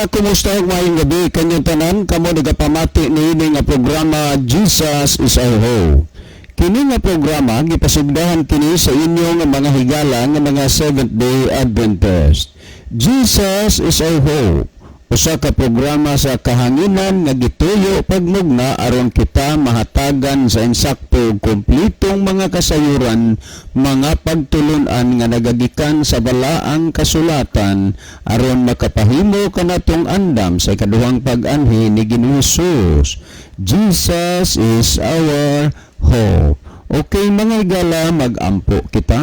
Higala, kumusta ug maayong gabi kanyang tanan kamo nagapamati niini nga programa, Jesus Is Our Hope. Kini nga programa gipasugdahan kini sa inyo nga mga higala nga mga Seventh Day Adventist. Jesus Is Our Hope, usa ka programa sa kahanginan nga gituyo pagmugna aron kita mahatagan sa insakto ug kumplitong mga kasayuran, mga pagtulunan nga nagagikan sa Balaang Kasulatan aron makapahimo kanatong andam sa ikaduhang pag-anhi ni Ginoong Hesus. Jesus is our hope. Okay, mga higala, magampo kita.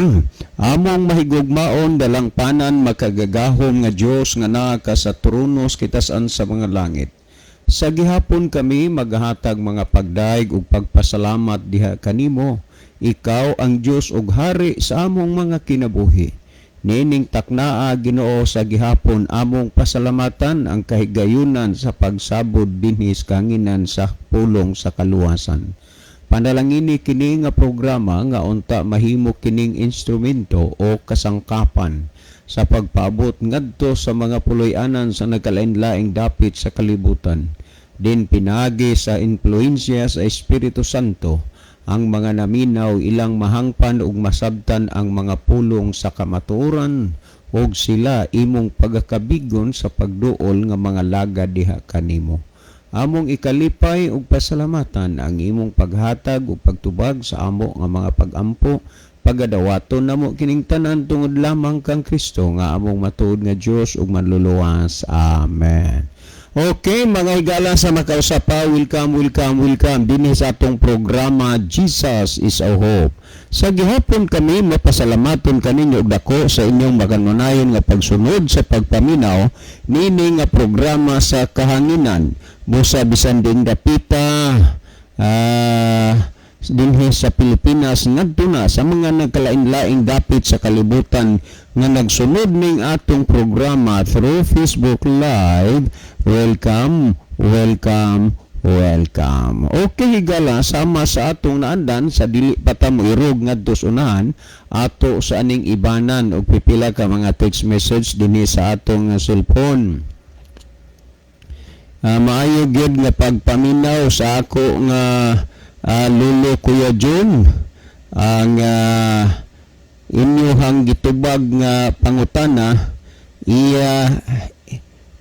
Among mahigugmaon, dalangpanan, makagagahom nga Dios nga naa ka sa trono sa kitasan sa mga langit. Sa gihapon kami maghatag mga pagdaig ug pagpasalamat diha kanimo. Ikaw ang Dios ug Hari sa among mga kinabuhi. Niining taknaa, Ginoo, sa gihapon among pasalamatan ang kahigayunan sa pagsabod dinhi sa kahanginan sa pulong sa kaluwasan. Panalangini kini nga programa nga unta mahimo kining instrumento o kasangkapan sa pagpaabot ngadto sa mga puloy-anan sa nagkalain-laing dapit sa kalibutan. Din pinaagi sa impluensya sa Espiritu Santo, ang mga naminaw ilang mahangpan ug masabtan ang mga pulong sa kamatuoran ug sila imong pagakabigon sa pagduol nga mga lagad diha kanimo. Among ikalipay ug pasalamatan ang imong paghatag ug pagtubag sa amo nga mga pagampo. Pagadawaton namo kining tanan tungod lamang kang Kristo nga among matuod nga Dios ug Manluluwas. Amen. Okay, mga higala sa makausapa, welcome, welcome, welcome dinhi sa atong programa, Jesus Is Our Hope. Sa gihapon kami mapasalamaton kaninyo og dako sa inyong makanunayon nga pagsunod sa pagpaminaw niini nga programa sa kahanginan. Busa bisan din dapita dinhi sa Pilipinas ngadto na sa mga nagkalain-laing dapit sa kalibutan nga nagsunod ning atong programa through Facebook Live. Welcome, welcome, welcome. Okay, higala, sama sa atong naandan sa dili pa ta moirog ngadto sa unahan, ato sa aning ibanan og pipila ka mga text message dinhi sa atong cellphone. Maayo gyud nga pagpaminaw sa ako nga lulo, Kuya Jun, ang inyuhang gitubag nga pangutana. Iya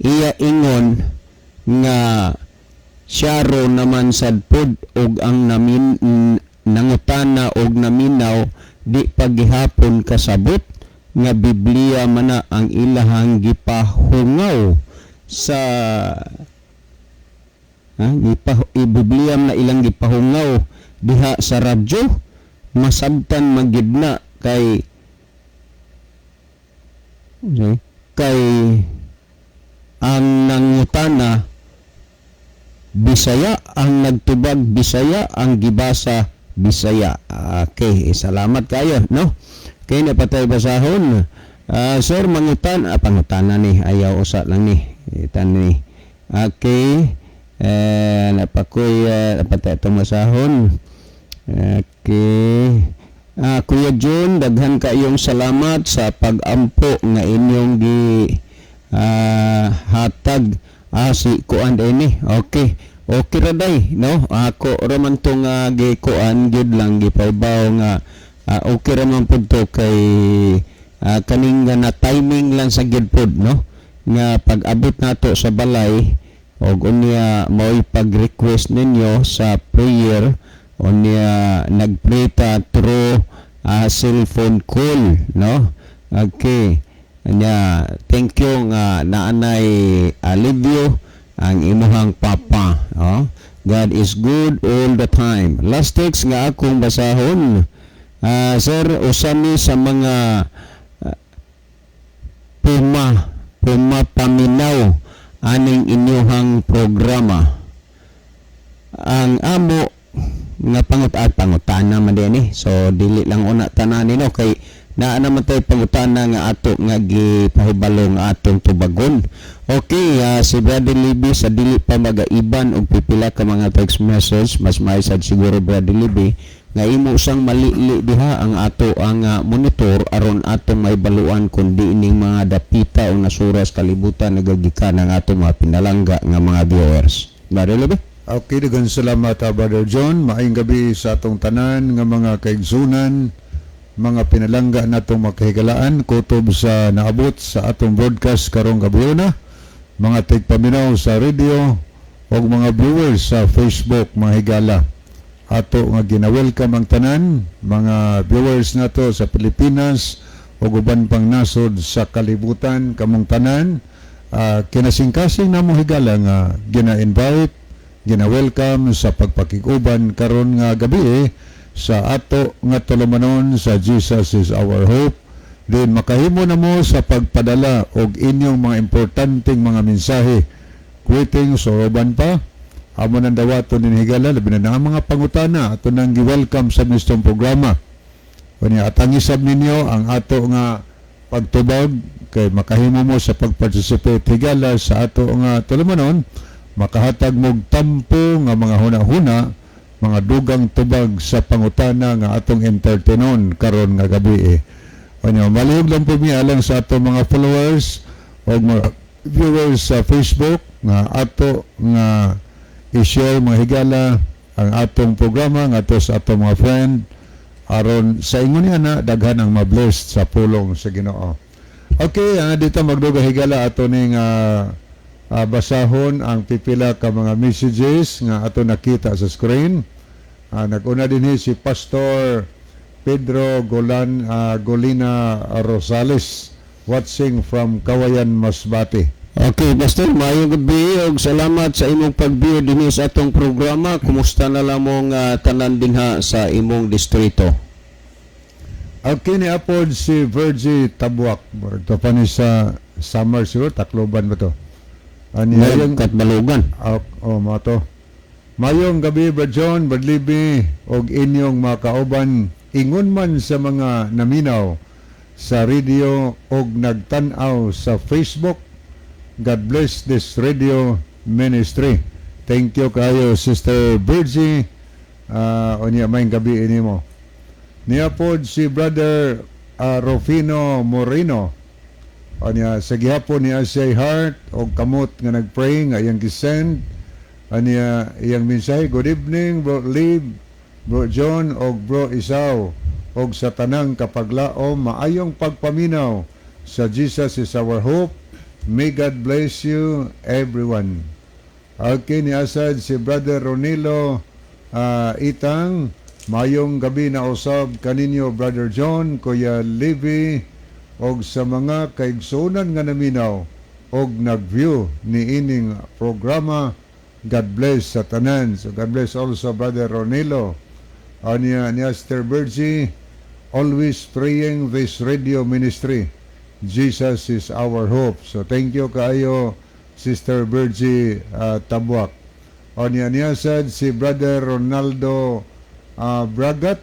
iya ingon nga siyaro naman sad pod og ang namin nangutana og naminaw di pagihapon kasabot nga Biblia man na ang ilahang gipahungaw sa ha, Biblia na ilang gipahungaw diha sa radyo, masabtan magyud na kay okay, kay ang nangutana Bisaya, ang nagtubag Bisaya, ang gibasa Bisaya. Okay, salamat kayo, no? Okay, napatay basahon. Sir, mangutan, pangutana ni, ayaw usa lang ni. Itan ni. Okay. Napakoy, napatay itong masahon. Okay. Kuya Jun, daghan kayong salamat sa pag-ampo nga inyong gi hatag. Si kuan ini. Okay. Okay ra day, no? Ako ra man to nga gi kuan gyud lang, gipaybaw nga okay ra man pud to kay kaning nga na timing lang sa gyud pod, no? Nga pag-abot nato sa balay og unya mao'y pag-request ninyo sa prayer, unya nagpray ta through cellphone call, no? Okay. Anya, thank you nga naanay alivio ang imuhang papa. Oh? God is good all the time. Last text nga akong basahon. Sir, usami sa mga puma paminaw aning inyuhang programa. Ang amo nga pangut at pangutana man din eh. So dili lang una tanan no kay naa naman tayo pangutana nga ato nga gipahibalo nga atong tubagon. Okay, si Brother Libby sa dili pa magaiban og pipila ka mga text message, mas may sad siguro, Brother Libby, Nga imo sang malili diha ang ato ang monitor aron atong maibaluan kung di ining mga dapita o nasura sa kalibutan nagagikan ang ato mga pinalangga nga mga viewers. Brother Lebe? Okay, daghang salamat, Brother John. Maayong gabi sa atong tanan nga mga kaigsunan, mga pinalangga natong makahigalaan, kutob sa naabot sa atong broadcast karong gabi na. Mga tigpaminaw sa radio o mga viewers sa Facebook, mga higala. Ato nga gina-welcome ang tanan, mga viewers nato sa Pilipinas o uban pang nasod sa kalibutan, kamong tanan. Kinasingkasing namo, higala, nga gina-invite, gina-welcome sa pagpakiguban karon nga gabi sa ato nga tulumanon sa Jesus is Our Hope. Din makahimo na mo sa pagpadala og inyong mga importanteng mga mensahe, greetings o uban pa. Amo nang dawaton din, higala, labi na ang mga pangutana ato nang gi-welcome sa mismong programa. Unya atangi sab ninyo ang ato nga pagtubag kay makahimo mo sa pagparticipate, higala, sa ato nga tulumanon, makahatag mog tampo nga mga huna-huna, mga dugang tubag sa pangutana nga atong entertainon karon nga gabi. Unya malihog lang po mi alang sa ato mga followers o mga viewers sa Facebook nga ato nga i-share, mga higala, ang atong programa ngadto sa atong mga friend aron sa ingon niya na daghan ang ma-blessed sa pulong sa Ginoo. Okay, dito magduga, higala, ato ning basahon ang pipila ka mga messages nga ato nakita sa screen. Nag-una din si Pastor Pedro Golan Golina Rosales, watching from Kawayan, Masbate. Okay, Pastor, maayong gabi ug salamat sa imong pag-view dinhi sa atong programa. Kumusta na lamong tanan dinha sa imong distrito? Okay, ni apod si Virgie Tabuak. Ito pa ni sa Samar siguro, Tacloban ba to? Ani yung Katbalogan. Oh, mga to. Mayong gabi, Brad John, Brad Libby, og inyong mga kauban, ingon man sa mga naminaw sa radio og nagtan-aw sa Facebook. God bless this radio ministry. Thank you kayo, Sister Virgie. Unya may gabi ini mo. Niya pod si Brother Rufino Moreno. Unya sa gihapon niya siya heart og kamot nga nagpray nga iyang gisend. Aniya iyang mensahe, "Good evening, Bro Lib, Bro John og Bro Isaw og sa tanang kapaglaom, maayong pagpaminaw sa Jesus is Our Hope. May God bless you everyone." Okay, ni asad si Brother Ronilo Itang, "Mayong gabi na usab kaninyo, Brother John, Kuya Livy, og sa mga kaigsunan nga naminaw og nag-view ni ining programa. God bless sa tanan." So God bless also, Brother Ronilo. Anya ni Sister Virgie, "Always praying this radio ministry. Jesus is our hope." So thank you kaayo, Sister Virgie Tabuak. Anya niya sad si Brother Ronaldo Bragat,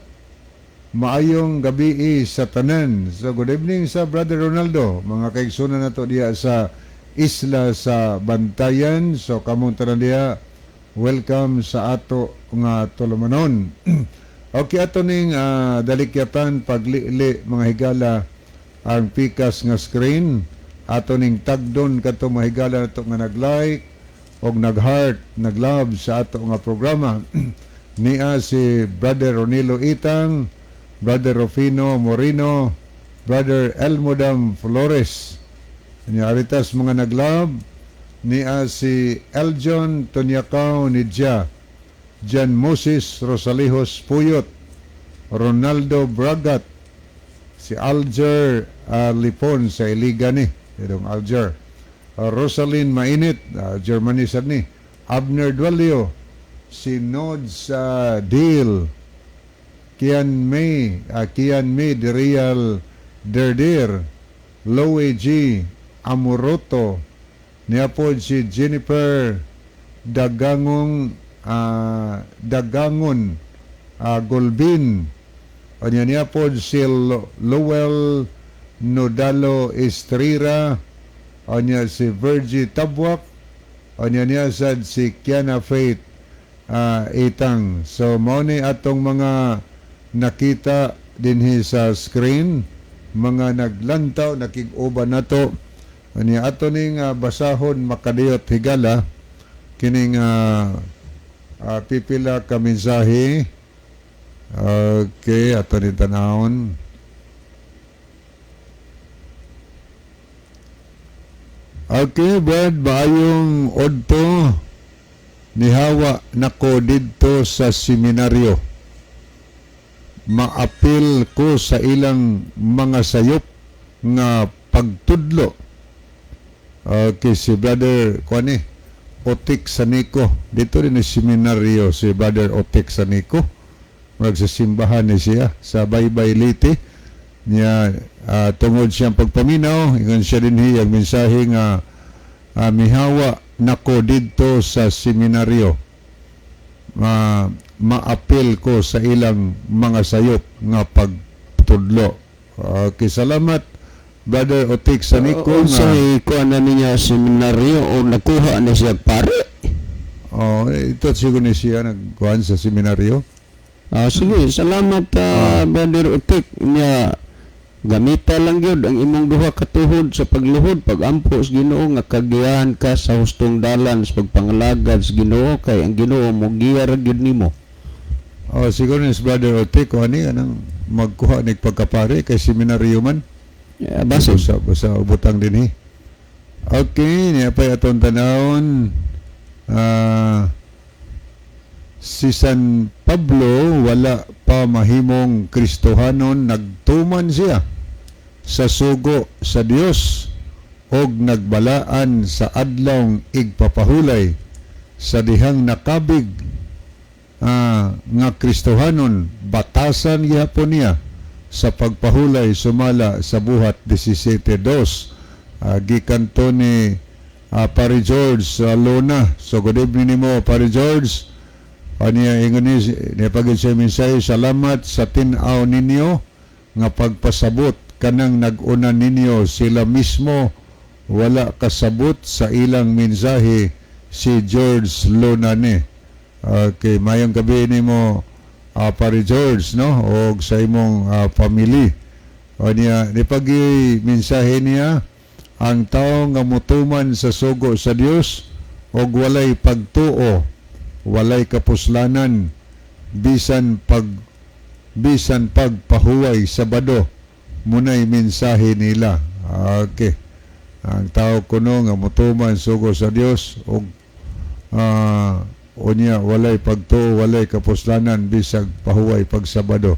"Maayong gabi sa tanan." So good evening sa Brother Ronaldo. Mga kaigsunan nato diya sa isla sa Bantayan. So kamong tanan diya, welcome sa ato nga tulumanon. Okay, ato ning dalikyatan paglili, mga higala, ang pikas nga screen. Ato ning tagdon kadto mga higala nato nga nag-like og nag-heart, nag-love sa ato nga programa. Nia si Brother Ronilo Itang, Brother Rufino Moreno, Brother Elmodam Flores. Niya aritas mga nag-love, niya si Eljon Tonyakaw Nidja, Jan Moses Rosalejos Puyot, Ronaldo Bragat, si Alger Lipon sa Iligan ni, itong Alger. Rosalyn Mainit, Germany sad ni, Abner Duelio, si Nods Deal, Kian May De Real Derdir, Loe G. Amoroto, niya po si Jennifer Dagangong Dagangon Golbin, Anya niya po si Lowell Nodalo Estrera, anya si Virgie Tabwak, anya niya sad si Kiana Faith Itang. So mao ni atong mga Nakita dinhi sa screen, mga naglantaw, nakig-uban nato. Ani ato ning basahon makadiyot higala kining pipila ka mensahe. Okay, ato ni tanawon. Okay, Brad, maayong odto, nihawa nako didto sa seminaryo. Maapil ko sa ilang mga sayop nga pagtudlo. Okay, si Brother kuan ni Otik Sanico. Dito din ni seminaryo si Brother Otik Sanico. Murag sa simbahan ni siya sa Baybay, Leyte. Niya tungod siyang pagpaminaw, ingon siya din ang mensahe nga mihawa nako didto sa seminaryo. Maapil ko sa ilang mga sayop nga pagtudlo. Okay, salamat, Brother Otik Sanico, nga Unsay kuan na niya seminaryo o nakuha na siya pare? Oh, ito siguro ni siya nagkuhan sa seminaryo. Ah, sige, salamat, Brother Utik. Nya gamita lang gyud ang imong duha ka tuhod sa pagluhod, pagampo sa Ginoo nga kagiyahan ka sa hustong dalan sa pagpangalagad sa Ginoo, kay ang Ginoo mogiya ra gyud nimo. Oh, siguro ni si Brother Otik ani anang magkuha ni pagkapare kay seminaryo man. Yeah, basi. Sa butang dinhi. Okay, niya pa atong tanawon. Si San Pablo wala pa mahimong Kristohanon, nagtuman siya sa sugo sa Dios og nagbalaan sa adlawng igpapahulay sa dihang nakabig nga Kristohanon, batasan gihapon niya sa pagpahulay sumala sa Buhat 17:2. Gikan to ni Pare George sa Luna. So good evening nimo, Pare George. Aniya ingon ni niya pagid siya mensahe, salamat sa tin-aw ninyo nga pagpasabot kanang nag-una ninyo, sila mismo wala kasabot sa ilang mensahe, si George Luna ni. Okay, mayong gabi nimo, Pare George, no, og sa imong family. O niya ni pagi mensahe niya, ang tao nga mutuman sa sugo sa Dios og walay pagtuo, walay kapuslanan bisan pagpahuway Sabado, munay mensahe nila. Okay. Ang tao kuno nga mutuman sugo sa Dios og unya walay pagtuo, walay kapuslanan bisag pahuway pag Sabado.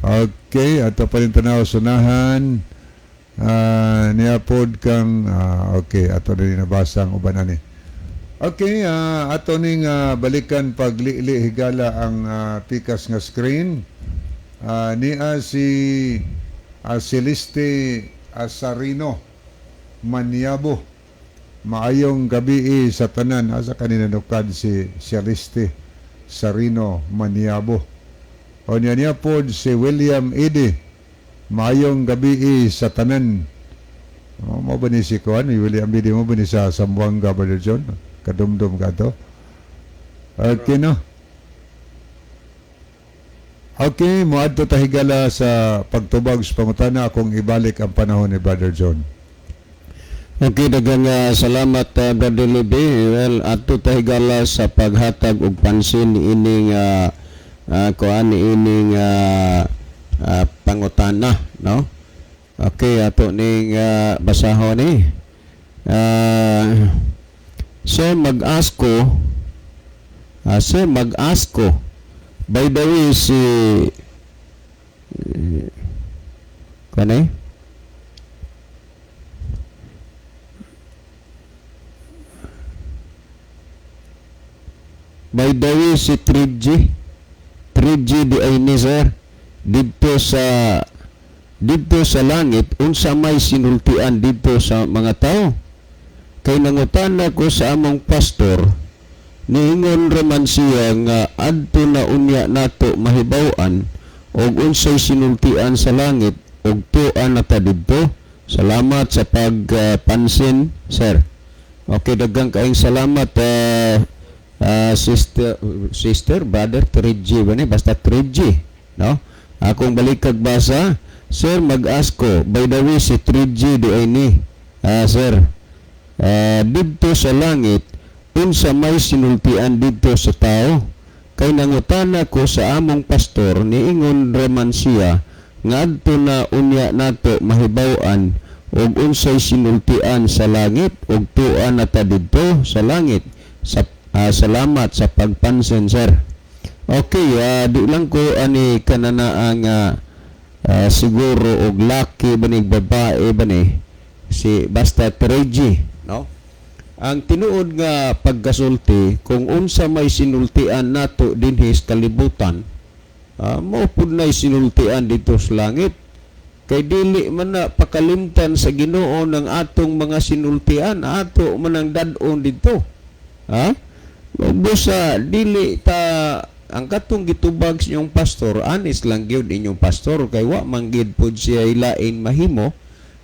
Okay, ato pa rin tanaw sunahan. Niya pod kang okay, ato din nabasa ang uban ani. Okay, ato ning balikan paglili higala ang pikas nga screen. Niya si Celeste Asarino Maniabo. Maayong gabi sa tanan. Asa kanina nukad si Celeste Sarino Maniabo? O niya niya pod si William Ede. Maayong gabi sa tanan. O, mo ba ni si Kuan? William Ede mo ba ni sa Zamboanga, Brother John? Kadumdum ka to? Okay, no? Okay, moadto ta higala sa pagtubag sa pangutana, akong ibalik ang panahon ni Brother John. Okay, daghang salamat, Brother Libe. Well, ato ta higala sa paghatag og pansin ining kuan ining pangutana, no? Okay, ato ning basahon ni. So mag-ask ko. By the way, si kuan eh? By the way, si 3G. 3G di ay ni sir. Didto sa langit, unsa may sinultian didto sa mga tao? Kay nangutana ko sa among pastor, niingon raman siya nga adto na unya nato mahibaw-an og unsay sinultian sa langit og tuan na ta didto. Salamat sa pagpansin, sir. Okay, daghang kaayong salamat, sister, sister, brother, 3G ba ni? Basta 3G. no? Akong balikag basa, "Sir, mag-ask ko, by the way, si 3G di ay ni. Sir, didto sa langit, unsa may sinultian didto sa tao? Kay nangutana ko sa among pastor, niingon raman siya ngadto na unya nato mahibaw-an og unsay sinultian sa langit ug tua na ta didto sa langit. Sa, salamat sa pagpansin, sir." Okay, di lang ko ani kanana ang siguro og laki ba ni, babae ba ni si, basta 3G, no? Ang tinuod nga pagkasulti, kung unsa may sinultian nato dinhi sa kalibutan, mao pud nay sinultian dito sa langit, kay dili man na pakalimtan sa Ginoo ng atong mga sinultian, ato man ang dad-on didto, ha? Busa dili ta ang katong gitubag sa inyong pastor, honest lang gyud inyong pastor kay wa man gyud pud siya ilain mahimo.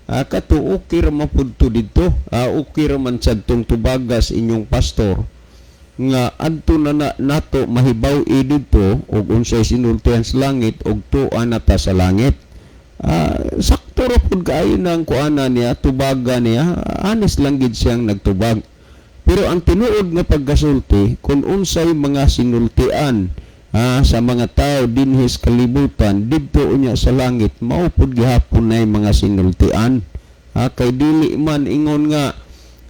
Kato okay ra man pud to didto. Okay ra man sad tong tubaga sa inyong pastor nga adto na, na nato mahibaw-i didto og unsay sinultihan sa langit og tua na ta sa langit. Sakto ra pud kaayo ng kuana niya, tubaga niya, honest lang gid siyang nagtubag. Pero ang tinuod nga pagkasulti, kung unsay mga sinultian sa mga tao dinhi sa kalibutan, didto unya sa langit mao pud gihapon nay mga sinultian. Kay dili man ingon nga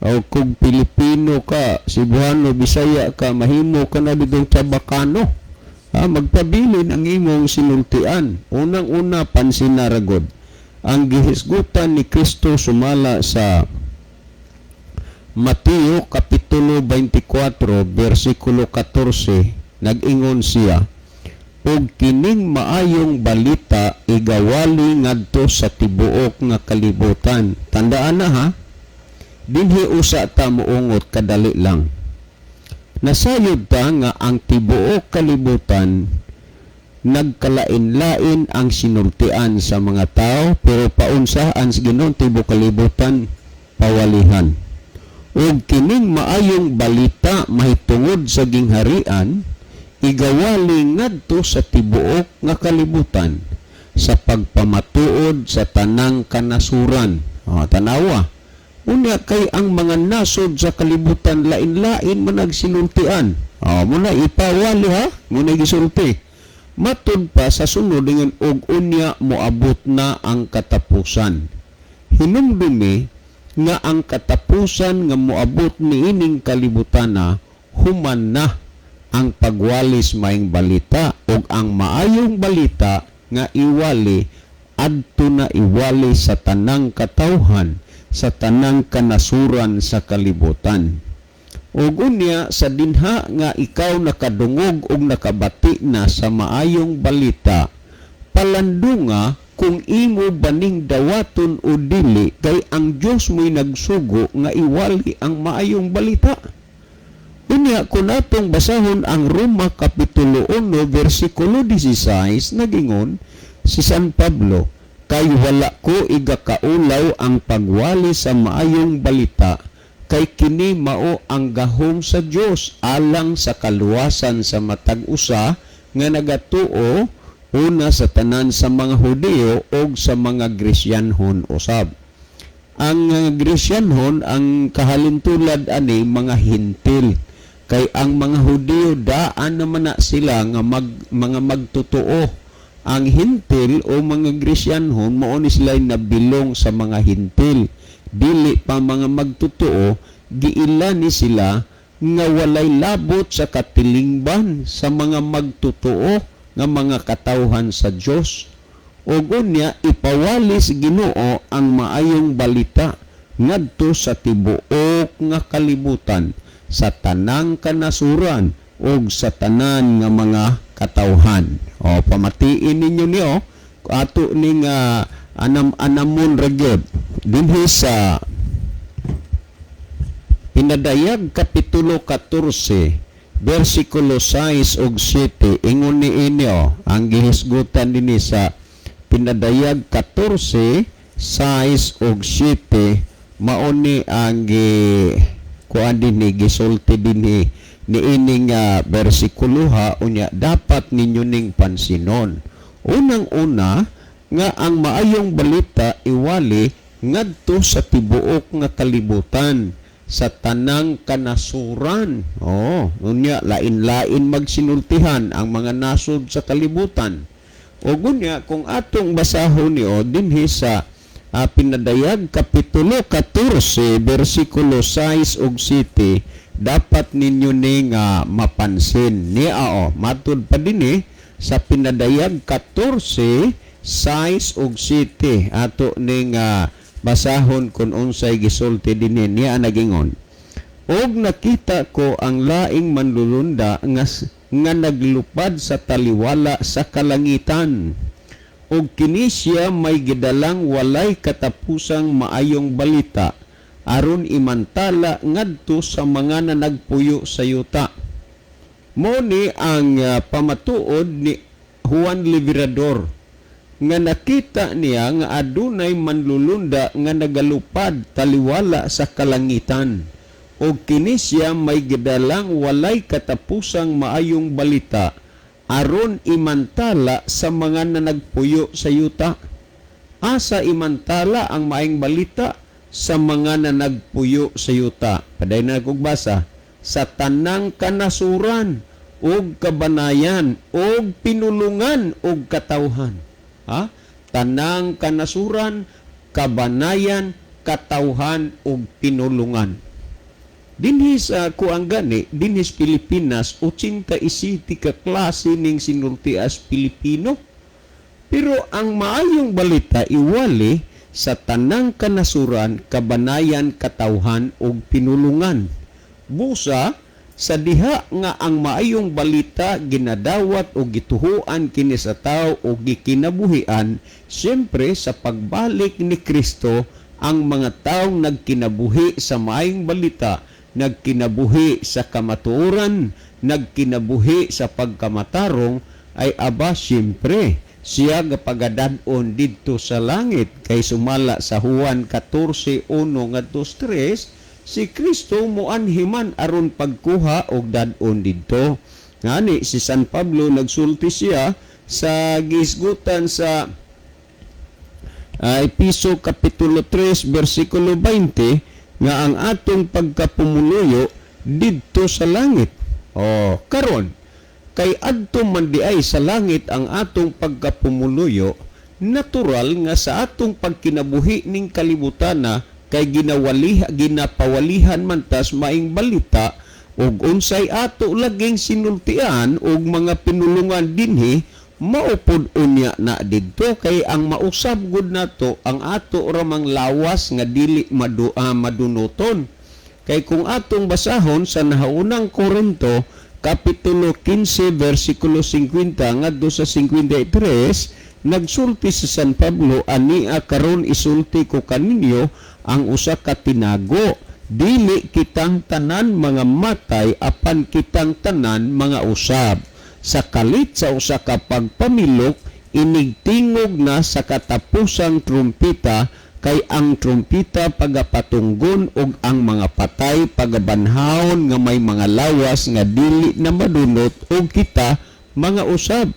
o kung Pilipino ka, Cebuano, Bisaya ka, mahimo ka na ditong Chabacano. Magpabilin ang imong sinultian. Unang-una, pansina ra god. Ang gihisgutan ni Kristo sumala sa Mateo Kapitulo 24 versikulo 14, nag-ingon siya, "Ug kining maayong balita igawali ngadto sa tibuok nga kalibutan." Tandaan na ha, dinhi usa ta moungot kadali lang. Nasayod ta nga ang tibuok kalibutan nagkalain-lain ang sinultian sa mga tao, pero paunsahan sa Ginoo tibuok kalibutan pawalihan. "Ug kining maayong balita mahitungod sa gingharian igawali ngadto sa tibuok nga kalibutan sa pagpamatuod sa tanang kanasuran." O, tanawa. Unya kay ang mga nasod sa kalibutan lain-lain man nagsinultian. O, muna ipawali ha, muna gisulti. Matud pa sa sunod ingon, "Og unya moabot na ang katapusan." Hinumdumi nga ang katapusan nga moabot niining kalibutana human na ang pagwalis maayong balita ug ang maayong balita nga iwali adto na iwali sa tanang katawhan, sa tanang kanasuran sa kalibutan. Ug unya sa dinha nga ikaw nakadungog ug nakabati na sa maayong balita, palandunga kung imo baning dawaton o dili, kay ang Dios mo'y nagsugo nga iwali ang maayong balita. Unya kung atong basahon ang Roma Kapitulo 1 versikulo 16, nagingon si San Pablo, "Kay wala ko igakaulaw ang pagwali sa maayong balita, kay kini mao ang gahom sa Dios alang sa kaluwasan sa matag usa nga nagatuo, una sa tanan sa mga Hudiyo og sa mga Gresyanhon usab." Ang Gresyanhon, ang kahalintulad ani mga Hintil. Kay ang mga Hudiyo daan naman na sila nga mga magtotoo. Ang Hintil o mga Gresyanhon, mao ni sila nabilong sa mga Hintil. Dili pa mga magtotoo, giila ni sila nga walay labot sa katilingban sa mga magtotoo nga mga katawhan sa Dios. Ug unya ipawali sa Ginoo ang maayong balita ngadto sa tibuok nga kalibutan, sa tanang kanasuran ug sa tanan nga mga katawhan. O pamatiin ninyo niyo ato ning anam-anamon ra gyud dinhi sa Pinadayag Kapitulo 14 versikulo 6 ug 7. Ingon ni inyo ang gihisgutan dinhi sa Pinadayag 14 6 ug 7, mao ni ang gi kuan dinhi, gisulti dinhi niining bersikulo ha. Unya dapat ninyo ning pansinon. Unang-una nga ang maayong balita iwali ngadto sa tibuok nga kalibutan, sa tanang kanasuran. Oh, unya lain-lain magsinultihan ang mga nasod sa kalibutan. O unya kung atong basahon niyo dinhi sa Pinadayag kapitulo 14 bersikulo 6 ug 7, dapat ninyo ni nga mapansin ni o matud pa dinhi sa Pinadayag 14 6 ug 7, ato ning basahon kung unsay gisulti dinhi. Niya nagingon, "Og nakita ko ang laing manlulunda nga naglupad sa taliwala sa kalangitan. Ug kini siya may gidalang walay katapusang maayong balita aron imantala ngadto sa mga nanagpuyo sa yuta." Mo ni ang pamatuod ni Juan Liberador nga nakita niya nga adunay manlulunda nga nagalupad taliwala sa kalangitan. Og kini siya may gidalang walay katapusang maayong balita aron imantala sa mga nanagpuyo sa yuta. Asa imantala ang maayong balita? Sa mga nanagpuyo sa yuta. Padayon na kog basa. Sa tanang kanasuran ug kabanayan ug pinulungan ug katawhan. Ha? Tanang kanasuran, kabanayan, katawhan ug pinulungan. Dinhi sa kuang gani, dinhi sa Pilipinas, 87 ka klase ning sinultias Pilipino. Pero ang maayong balita iwali sa tanang kanasuran, kabanayan, katawhan ug pinulungan. Busa sa diha nga ang maayong balita ginadawat o gituhuan kini sa tao o gikinabuhian, siyempre sa pagbalik ni Kristo, ang mga taong nagkinabuhi sa maayong balita, nagkinabuhi sa kamatuoran, nagkinabuhi sa pagkamatarong, ay aba siyempre siya gapagadad-on didto sa langit. Kay sumala sa Juan 14:1 ngadto 3, si Kristo moanhiman aron pagkuha og dad-on didto. Ngani si San Pablo nagsulti siya sa gisgutan sa Episo kapitulo 3 bersikulo 20 nga ang atong pagkapumuluyo didto sa langit. Oh, karon kay adto man diay sa langit ang atong pagkapumuluyo, natural nga sa atong pagkinabuhi ning kalibutana kay ginapawalihan man tas maing balita, ug unsay ato laging sinultian og mga pinulungan dinhi, maupod unya na didto, kay ang mausab gud nato ang ato ramang lawas nga dili madunuton. Kay kung atong basahon sa nahaunang Korinto kapitulo 15 versikulo 50 ngadto sa 53, nagsulti si San Pablo ania, "Karon isulti ko kaninyo ang usa ka tinago: dili kitang tanan mga matay, apan kitang tanan mga usab. Sa kalit sa usa ka pagpamilok, inigtingog na sa katapusang trumpita, kay ang trumpita pagapatunggon ug ang mga patay pagabanhawon nga may mga lawas nga dili na madunot, ug kita mga usab."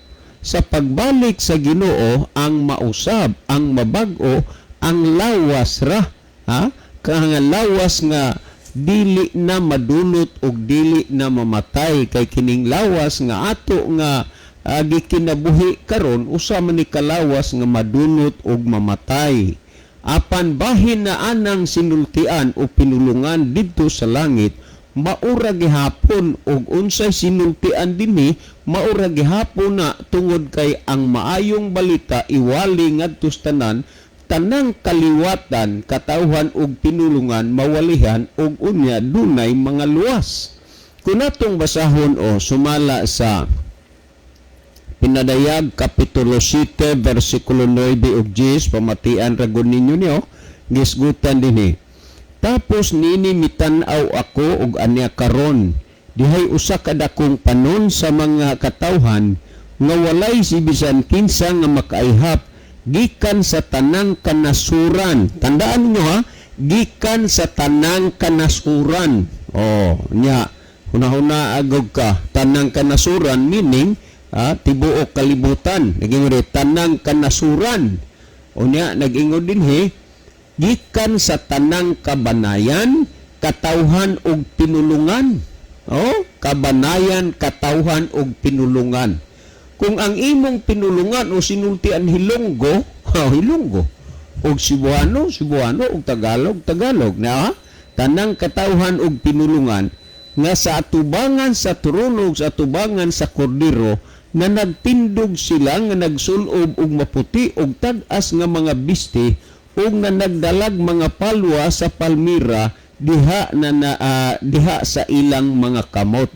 Sa pagbalik sa Ginoo, ang mausab, ang mabag-o, ang lawas ra, ha? Nga lawas nga dili na madunot ug dili na mamatay, kay kining lawas nga ato nga gikinabuhi karon usa man ni kalawas nga madunot ug mamatay. Apan bahin na anang sinultian o pinulungan didto sa langit, maura gihapon, og unsay sinultian dinhi maura gihapon na, tungod kay ang maayong balita iwali ngadto sa tanan, tanang kaliwatan, katawhan ug pinulungan mawalihan ug unya dunay mga luwas. Kung atong basahon o sumala sa Pinadayag kapitulo 7 versikulo 9 ug 10, pamatian ra gud ninyo niyo gisgutan dinhi. "Tapos nini mitan-aw ako, ug anya karon dihay usa ka dakong panon sa mga katawhan nga walay si bisan kinsa nga makaihap, gikan sa tanang kanasuran." Tandaan niyo ha, gikan sa tanang kanasuran. Oh, nya hunahuna agog ka, tanang kanasuran meaning Tibuok kalibutan. Nag-ingon dinhi, tanang kanasuran. Unya nag-ingon dinhi, gikan sa tanang kabanayan, katawhan og pinulungan. Oh, kabanayan, katawhan og pinulungan. Kung ang imong pinulungan o sinultian Hilonggo, oh, Hilonggo. Og Cebuano, Cebuano, og Tagalog, Tagalog. Na, tanang katawhan og pinulungan nga sa atubangan sa trono, sa atubangan sa kordero, na nagtindog sila nga nagsulob og maputi og tag-as nga mga bisti ug nga nagdalag mga palwa sa palmira diha na, na diha sa ilang mga kamot.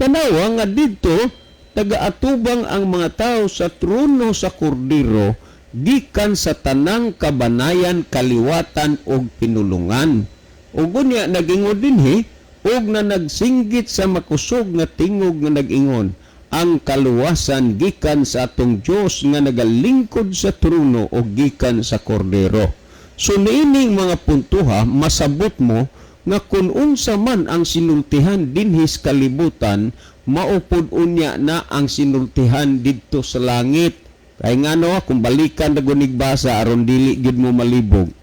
Tanawa nga didto tagaatubang ang mga tao sa trono sa kordero gikan sa tanang kabanayan, kaliwatan ug pinulungan. Ug unya nag-ingon dinhi, ug na nagsinggit sa makusog nga tingog nga nag-ingon, ang kaluwasan gikan sa atong Dios nga nagalingkod sa trono o gikan sa kordero. So niining mga puntuha, masabot mo nga kung unsa man ang sinultihan dinhi sa kalibutan, maupod unya na ang sinultihan didto sa langit. Kay ngano, kung balikan na gunig basa aron dili gid mo malibog.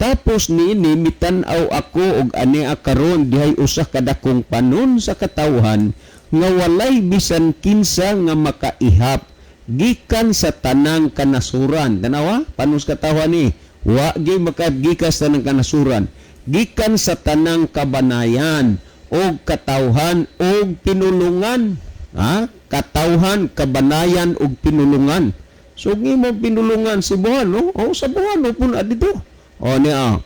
Tapos niini mitan-aw ako og ania karon dihay usa ka dakong panon sa katawhan nga walay bisan kinsa nga makaihap gikan sa tanang kanasuran. Tanawa, panon sa katawhan ni wa gyud makagikas tanang kanasuran, gikan sa tanang kabanayan og katawhan og pinulungan. Ha? Katawhan, kabanayan og pinulungan. So imong pinulungan Cebuano, o Cebuano pud na dito. O niya,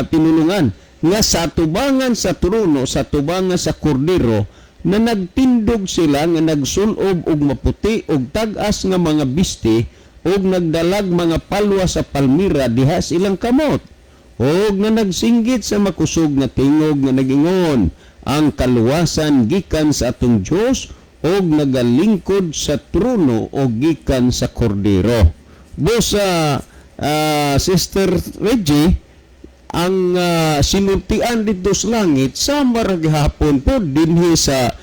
pinulungan nga sa tubangan sa trono, sa tubangan sa kordero, na nagtindog sila nga nagsulob og maputi og tag-as nga mga bisti og nagdalag mga palwa sa palmira diha sa ilang kamot, og nga nagsinggit sa makusog nga tingog nga nagingon, ang kaluwasan gikan sa atong Dios og nagalingkod sa trono og gikan sa kordero. Busa, Sister Reggie, ang sinultian dito sa langit sama ra gihapon po dinhi sa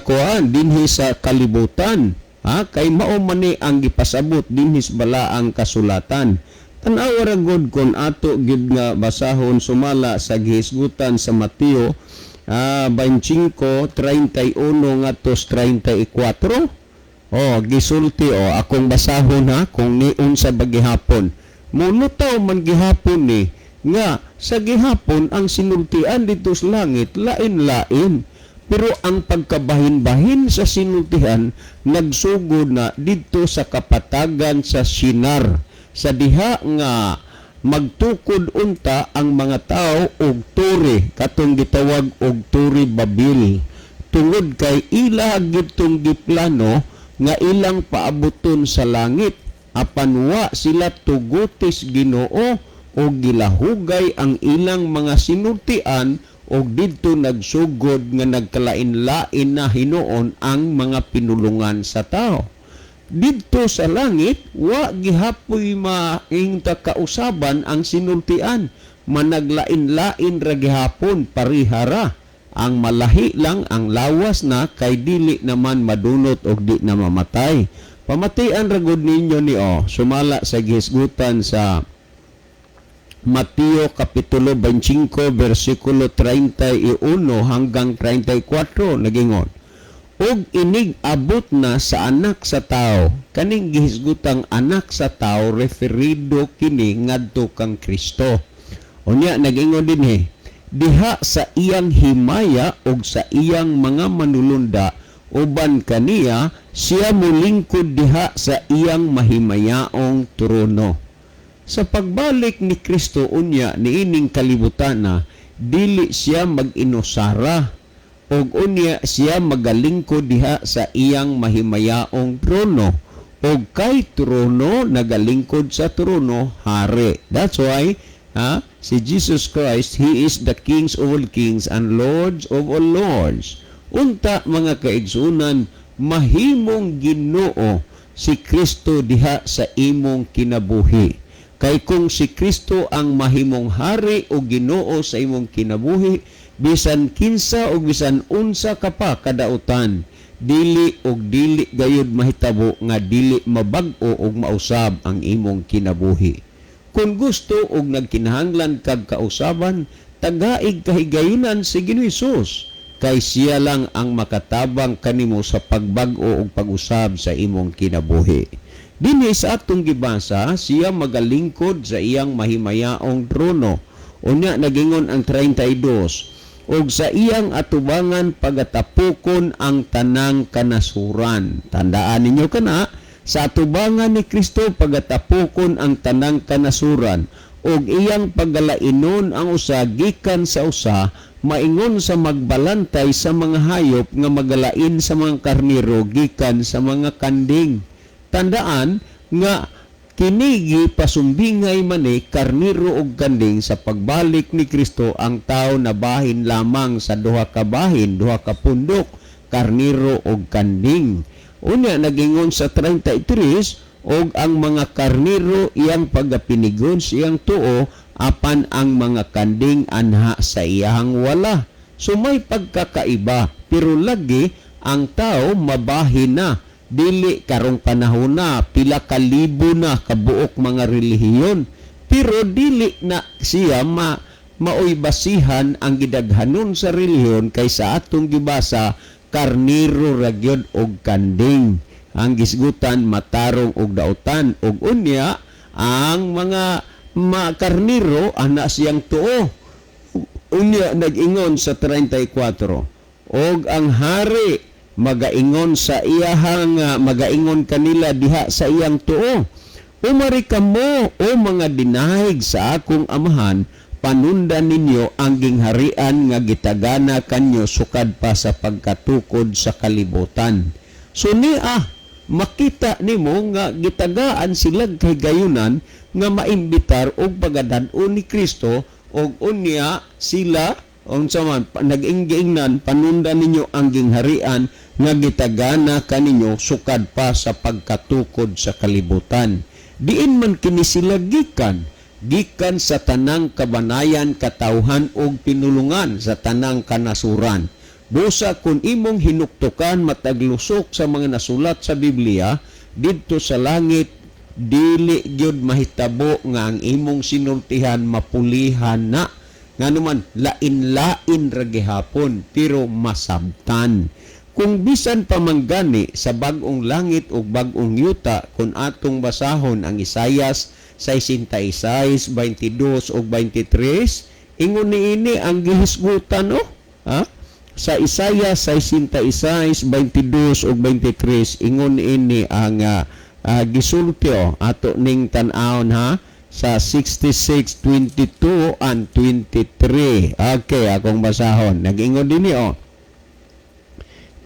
kuan, dinhi sa kalibutan, ha, kay mao man ni ang gipasabot dinhi sa balaang kasulatan. Tan-awa ra gud kon ato gid nga basahon sumala sa gihisgutan sa Mateo 25:31 ngadto 34. Oh, gisulti, oh, akong basahon ha, kung niun sa ba gihapon. Mulutaw man gihapon ni nga sa gihapon ang sinultian dito sa langit lain-lain. Pero ang pagkabahin-bahin sa sinultihan nagsugod na didto sa kapatagan sa Shinar, sa diha nga magtukod unta ang mga tao og tore, katong gitawag og Tore Babil, tungod kay ila gitong giplano nga ilang paabuton sa langit, apan wa sila tugutis Ginoo o gilahugay ang ilang mga sinultian, og didto nagsugod nga nagkalain-lain na hinuon ang mga pinulungan sa tao. Didto sa langit, wa gihapoy maingta kausaban ang sinultian, managlain-lain ra gihapon, parihara. Ang malahi lang ang lawas na kay dili naman madunot og di na mamatay. Pamatian ra gud ninyo ni, oh, sumala sa gihisgutan sa Mateo Kapitulo 25 versikulo 31 hanggang 34, nagingon, "Og inig abot na sa Anak sa Tao." Kaning gihisgutang Anak sa Tao, referido kini ngadto kang Kristo. Unya nagingon dinhi, diha sa iyang himaya og sa iyang mga manulunda uban kaniya, siya mulingkod diha sa iyang mahimayaong trono. Sa pagbalik ni Kristo unya niining kalibutana, dili siya mag-inusara og unya siya magalingkod diha sa iyang mahimayaong trono, og kay trono nagalingkod sa trono hari. That's why, ha, si Jesus Christ, He is the Kings of all kings and Lords of all lords. Unta, mga kaigsunan, mahimong Ginoo si Kristo diha sa imong kinabuhi. Kay kung si Kristo ang mahimong hari o Ginoo sa imong kinabuhi, bisan kinsa o bisan unsa ka pa kadautan, Dili og dili gayud mahitabo nga dili mabag-o og mausab ang imong kinabuhi. Kung gusto og nagkinahanglan kag kausaban, tagaig kahigayunan si Ginoo Hesus, kay siya lang ang makatabang kanimo sa pagbag-o og pag-usab sa imong kinabuhi. Dinhi sa atong gibasa, siya magalingkod sa iyang mahimayaong trono. Unya nagingon ang 32, og sa iyang atubangan pagatapukon ang tanang kanasuran. Tandaan ninyo kana, sa atubangan ni Kristo pagatapukon ang tanang kanasuran, og iyang paggalainon ang usa gikan sa usa, maingon sa magbalantay sa mga hayop nga magalain sa mga karniro gikan sa mga kanding. Tandaan nga kinigi pasumbingay man karniro og kanding. Sa pagbalik ni Kristo, ang tao na bahin lamang sa duha ka bahin, duha ka pundok, karniro og kanding. Unya nagingon sa 33, og ang mga karniro iyang pagapinigon sa iyang tuo, apan ang mga kanding anha sa iyang wala. So may pagkakaiba, pero lagi ang tao mabahin na. Dili karong panahon na pila ka libo na kabuok mga relihiyon, pero dili na siya maoy basihan ang gidaghanon sa relihiyon, kay sa atong gibasa, karniro ra gyud og kanding ang gisgutan, matarong og dautan, og unya ang mga makarniro ana siyang tuo. Unya nag-ingon sa 34, og ang hari magaingon sa iyahang magaingon kanila diha sa iyang tuo, "Umari kamo, o mga dinahig sa akong amahan, panundan ninyo ang gingharian nga gitagana kanyo sukad pa sa pagkatukod sa kalibutan." So niya makita nimo nga gitagaan sila kay gayunan nga maimbitar og pagadad-on ni Kristo, og unya sila unsa man nag-inggiingnan, "Panundan ninyo ang gingharian nga gitagana kaninyo sukad pa sa pagkatukod sa kalibutan." Diin man kini sila gikan? Gikan sa tanang kabanayan, katawhan og pinulungan, sa tanang kanasuran. Busa kung imong hinuktukan mataglusok sa mga nasulat sa Biblia, didto sa langit dili gyud mahitabo nga ang imong sinultihan mapulihan na. Nganuman lain-lain ra gihapon, pero masabtan. Kung bisan pa man gani sa bag-ong langit ug bag-ong yuta, kung atong basahon ang Isayas 66, 22 ug 23, ingon niini ang gihisgutan, oh. Ha? Sa Isaiah 66, 22 ug 23, ingon niini ang gisulti, oh. Ato ning tan-awon ha, sa 66, 22 and 23. Okay, akong basahon. Nag-ingon dinhi, oh.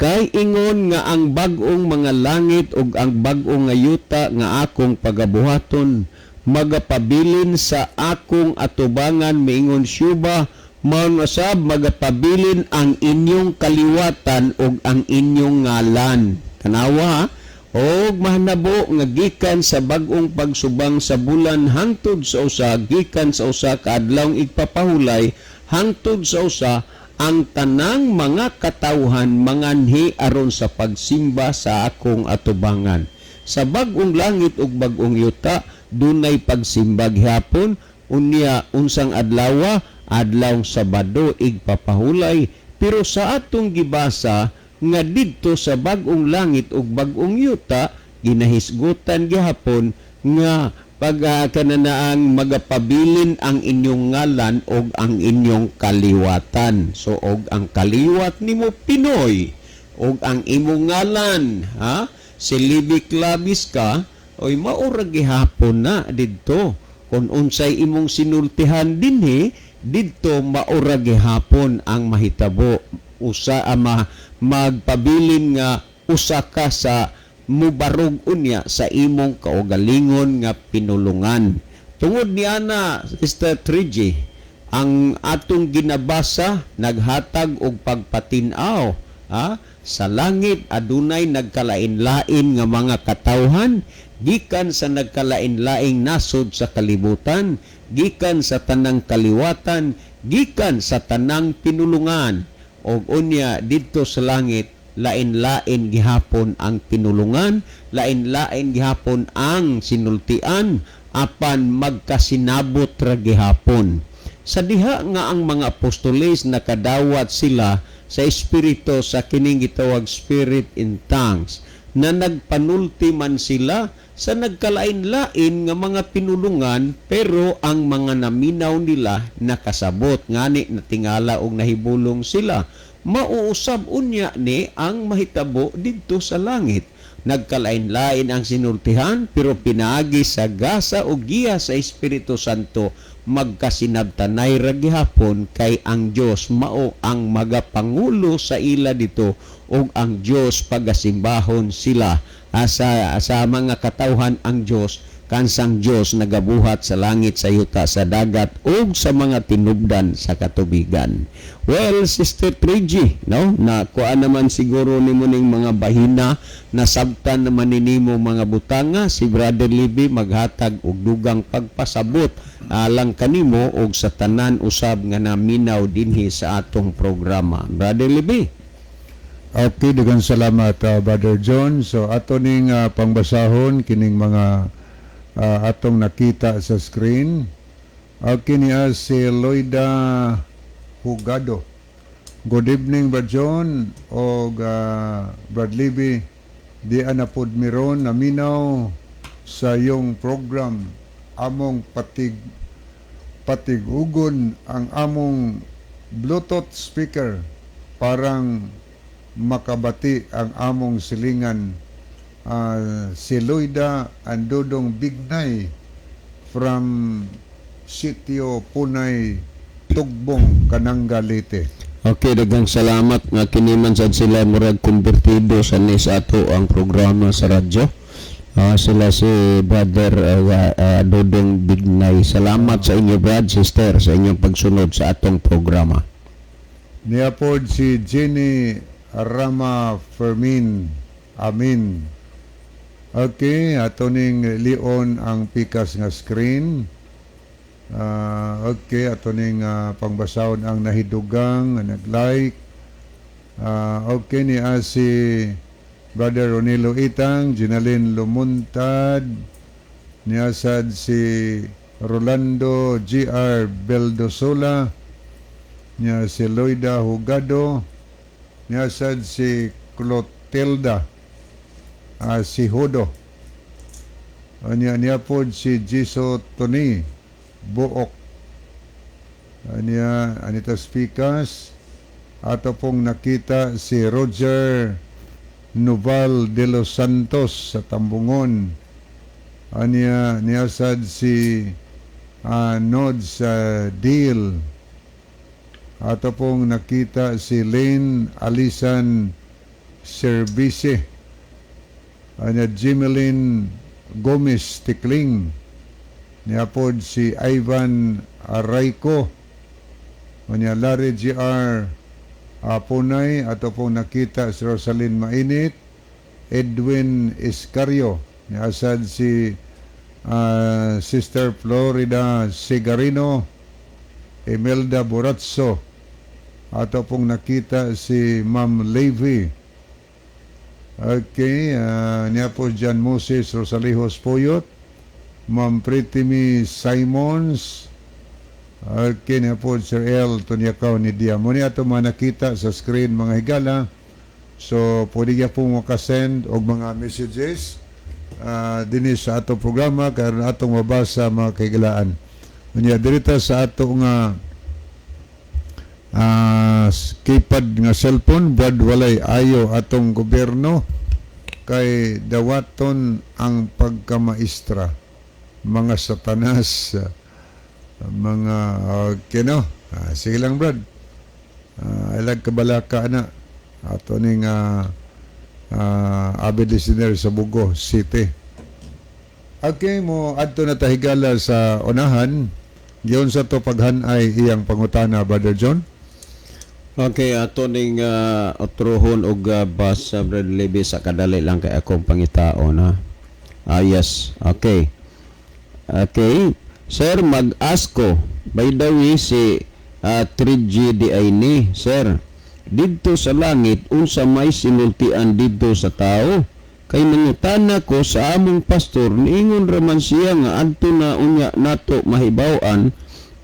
"Kay ingon nga ang bag-ong mga langit ug ang bag-ong nga yuta nga akong pagabuhaton magapabilin sa akong atubangan, miingon Jehova, mao usab magapabilin ang inyong kaliwatan ug ang inyong ngalan." Tanawa, "Og mahanabo nga gikan sa bag-ong pagsubang sa bulan hangtod sa usa, gikan sa usa ka adlawng igpapahulay hangtod sa usa, ang tanang mga katawhan manganhi aron sa pagsimba sa akong atubangan." Sa bag-ong langit ug bag-ong yuta dunay pagsimba gihapon. Unya unsang adlawa? Adlawng Sabado, igpapahulay. Pero sa atong gibasa nga didto sa bag-ong langit ug bag-ong yuta, ginahisgutan gihapon nga pag kananaang magapabilin ang inyong ngalan og ang inyong kaliwatan. So og ang kaliwat nimo Pinoy og ang imong ngalan, ha, si Libby Clavis ka, oy, maura gihapon na didto. Kung unsay imong sinultihan dinhi, didto maura gihapon ang mahitabo. Usa ama magpabilin nga usa ka sa mubarog unya sa imong kaugalingon nga pinulungan. Tungod niana, Sister 3G, ang atong ginabasa naghatag og pagpatin-aw, ha? Sa langit adunay nagkalain-lain nga mga katawhan gikan sa nagkalain-laing nasod sa kalibutan, gikan sa tanang kaliwatan, gikan sa tanang pinulungan, og unya didto sa langit Lain-lain gihapon ang pinulungan, lain-lain gihapon ang sinultian, apan magkasinabot ra gihapon. Sa diha nga ang mga apostoles nakadawat sila sa Espiritu sa kining gitawag spirit in tongues, na nagpanulti man sila sa nagkalain-lain nga mga pinulungan, pero ang mga naminaw nila nakasabot, ngani natingala og nahibulong sila. Mauusab unya ni ang mahitabo didto sa langit. Nagkalain-lain ang sinultihan, pero pinaagi sa gasa o giya sa Espiritu Santo, magkasinabtanay ra gihapon, kay ang Dios mao ang magapangulo sa ila dito ug ang Dios pagasimbahon sila. Asa sa mga katawhan ang Dios, kansang Dios nagabuhat sa langit, sa yuta, sa dagat ug sa mga tinubdan sa katubigan. Well, Sister 3G, no, na kuan naman siguro nimo ning mga bahina, nasabtan naman nimo mga butanga. Si Brother Libby maghatag og dugang pagpasabot alang kanimo og sa tanan usab nga naminaw dinhi sa atong programa. Brother Libby. Okay, daghang salamat, Brother John. So ato ning pangbasahon kining mga atong nakita sa screen. Okay, niya si Loida Hugado. "Good evening, Brad John og Brad Libby. Di ana pod miron naminaw sa iyong program. Among patigugon ang among Bluetooth speaker parang makabati ang among silingan." Si Loida and Dodong Bignay from Sitio Punay, Tugbong, Kananga, Leyte. Okay, daghang salamat nga kini man sad sila murag konbertido sa ni sa ato ang programa sa radyo. Sila si Brother Dodong Bignay. Salamat sa inyo, brad, sister, sa inyong pagsunod sa atong programa. Niya pod si Jenny Rama Fermin. Amin. Okay, ato ning lion ang pikas nga screen. Okay, ato ning pangbasahon ang nahidugang nga nag-like. Okay ni si Brother Ronilo Itang, Ginalin Lumuntad, niya sad si Rolando G.R. Beldosola, niya si Loida Hugado, niya sad si Clotilda si Hudo. Niya pod si Jiso Tony Buok. Niya Anita Spikas. Ato pong nakita si Roger Noval de los Santos sa Tambungon. Anya niya sad si Nods Deal. Ato pong nakita si Lane Alisan Service. Anya Jimelin Gomez Tikling. Niya pod si Ivan Arayco. Anya Larry G.R. Punay. Ato pong nakita si Rosalyn Mainit. Edwin Iscario. Niya sad si Sister Florida Sigarino. Imelda Boratso. Ato pong nakita si Ma'am Levy. Okay, niya po John Moses Rosalijos Puyot, Ma'am Pretty Simons, okay, niya po Sir L. Tunyakaw ni Dia. Muna ato mga nakita sa screen, mga higala. So, pwede po makasend og mga messages dinhi sa ato programa karon atong mabasa, mga kahigalaan. Unya dirita sa ato nga keypad nga cellphone, "Brad, walay ayo atong gobyerno kay dawaton ang pagkamaistra, mga satanas, mga." Okay, no, sige lang, Brad, ilag kabalaka na ato ning avid listener sa Bugo City. Okay, mo adto na tahigala sa unahan. Giyon sa to paghanay iyang pangutana, Brother John? Okay, ato ning otruhon og basa, Brad Libby, sa kadali lang kay akong pangitaon ha. Ah, yes. Okay. Okay. "Sir, mag-ask ko. By the way, si 3G di ay ni, sir. Didto sa langit, unsa may sinultian didto sa tao? Kay nangutana ko sa among pastor, niingon raman siya nga adto na unya nato mahibaw-an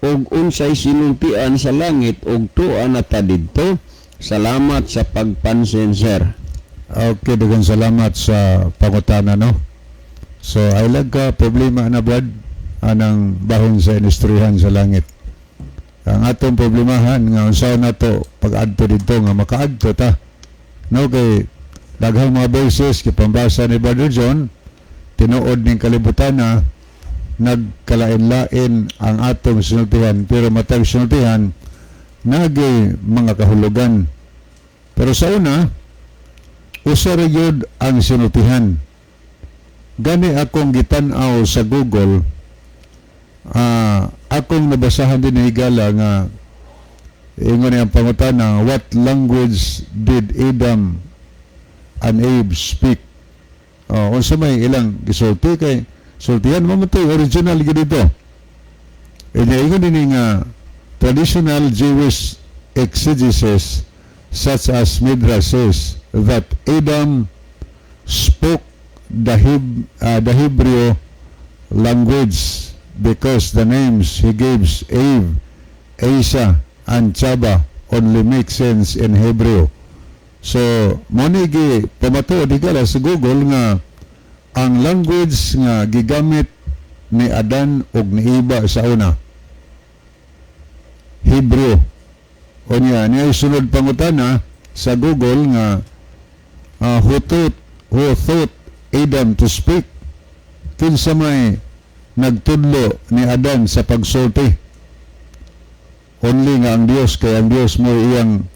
og unsay sinultian sa langit og tua na ta didto. Salamat sa pagpansin, sir. Okay, daghang salamat sa pangutana, no. So, ay lang ka problema na, Brad, anang bahin sa industrihan sa langit. Ang atong problemahan nga unsa nato pag-adto didto nga makaadto ta. No, kay daghang mga verses gipambasa ni Brother John, tinuod ning kalibutan na nagkalain-lain ang atong sinultihan, pero matag sinultihan nagi mga kahulugan. Pero sa una, usa ra gyud ang sinultihan. Gani akong gitan-aw sa Google, akong nabasahan din ni higala nga ingon niyang pangutana, "What language did Adam and Eve speak?" Oh, unsa may ilang gisulti kay sultihan mo man to, original gyud dito. E ingon din nga traditional Jewish exegesis such as Midrash says that Adam spoke the Hebrew language because the names he gives Eve, Asa, and Chava only make sense in Hebrew. So, mo ni gi pamatuod higala sa Google nga ang language nga gigamit ni Adan ug ni Iba sa una, Hebrew. O niya, niya sunod pangutana sa Google nga who taught Adam to speak? Kinsa may nagtudlo ni Adan sa pagsulti? Only nga ang Dios, kay ang Dios mo iyang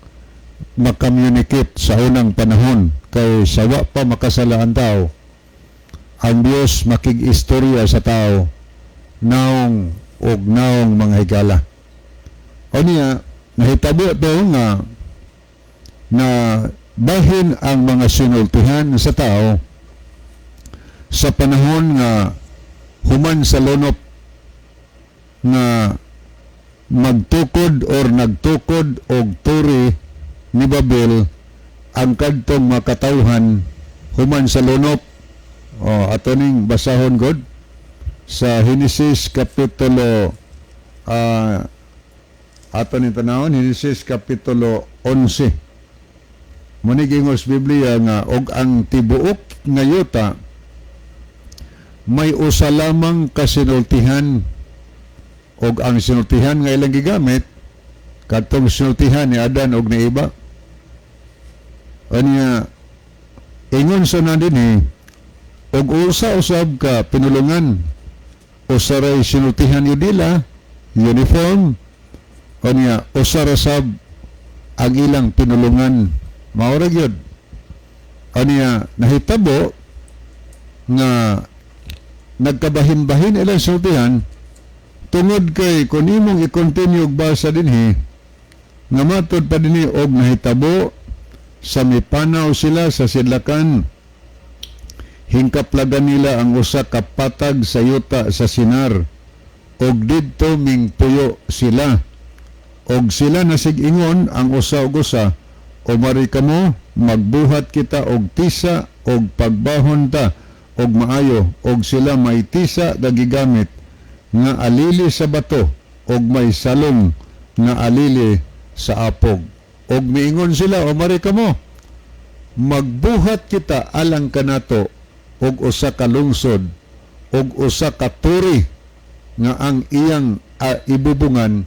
makommunicate sa unang panahon, kay sawa pa makasala ang tao, ang Dios makig-istorya sa tao naong og naong, mga higala. O niya, nahitabo to nga na bahin ang mga sinultihan sa tao sa panahon nga human sa lunop nga magtukod or nagtukod og turi ni Babel ang kadtong makatawhan human sa lunop. O ato ning basahon god sa Genesis kapitulo, ato ning tanawon, Genesis kapitulo 11. Muni gingos Biblia nga og ang tibuok nga yuta may usa lamang kasinultihan, og ang sinultihan nga ilang gigamit kadtong sinultihan ni Adan og ni Iba. Anya ingon sa na dinhi, og usa usab ka pinulungan, usa ray sinultihan yun nila, uniform. Anya usa ra sab ang ilang pinulungan, mao ra gyud. Anya nahitabo nga nagkabahin-bahin ilang sultihan tungod kay kung imong i-continue og basa dinhi nga matod pa dinhi, og nahitabo sa mipanaw sila sa sidlakan, hingkaplagan nila ang usa ka patag sa yuta sa Sinar og didto mingpuyo sila. Og sila nasig-ingon ang usa og usa, "Umari kamo, magbuhat kita og tisa og pagbahon ta og maayo." Og sila may tisa nga gigamit nga alili sa bato og may salong nga alili sa apog. Og miingon sila, "Umari kamo, magbuhat kita alang kanato og usa ka lungsod og usa ka turi nga ang iyang ibubungan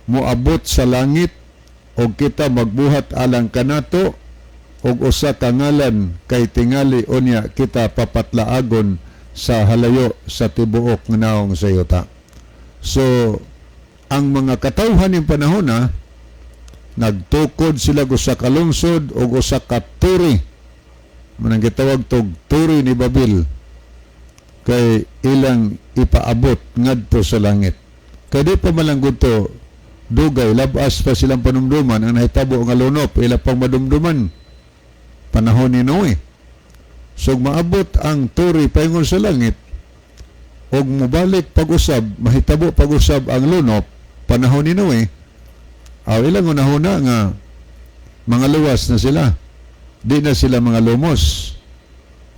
moabot sa langit, og kita magbuhat alang kanato og usa ka ngalan, kay tingali unya kita papatlaagon sa halayo sa tibuok nga naong sa yuta." So ang mga katawhan ning panahon na nagtukod sila og usa ka lungsod og usa ka turi, manang gitawag tog turi ni Babil, kay ilang ipaabot ngadto sa langit. Kay di pa malanggod to dugay, labas pa silang panumduman ang nahitabo nga lunop, ila pang madumduman panahon ni Noe. So maabot ang turi paingon sa langit og mobalik pag-usab, mahitabo pag-usab ang lunop panahon ni Noe, aw ilang unahuna nga Mga luwas na sila. Di na sila mga lumos.